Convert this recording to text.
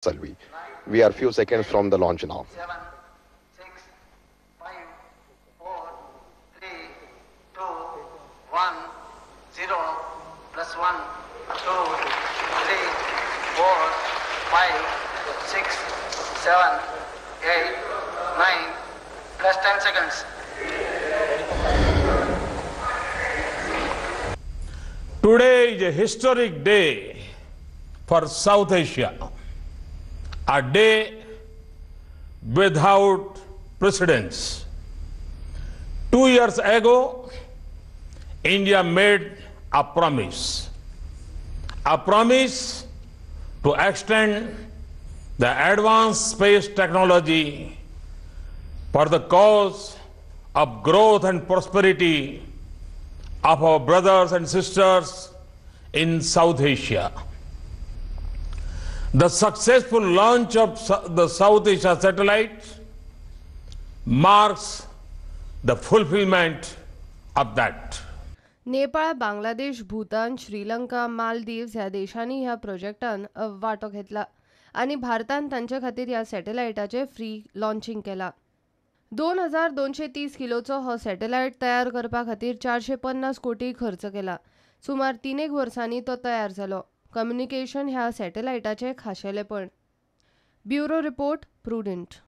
PSLV. We are few seconds from the launch now. 7, 6, 5, 4, 3, 2, 1, 0, plus 1, 2, 3, 4, 5, 6, 7, 8, 9, plus 10 seconds. Today is a historic day for South Asia, a day without precedence. 2 years ago, India made a promise to extend the advanced space technology for the cause of growth and prosperity of our brothers and sisters in South Asia. The successful launch of the South Asia satellite marks the fulfillment of that. Nepal, Bangladesh, Bhutan, Sri Lanka, Maldives ह्या देशांनी ह्या प्रोजेक्टान वांटो घेतला आनी भारतान तांचे खातीर ह्या सॅटेलायटाचें फ्री लॉन्चिंग केला. 2230 किलोचो हो सॅटेलायट तयार करपा खातीर 450 कोटी खर्च केला. सुमार 3 वर्सांनी तो तयार जालो. कम्युनिकेशन ह्या सॅटेलायटाचें खाशेलेपण. Bureau report, Prudent.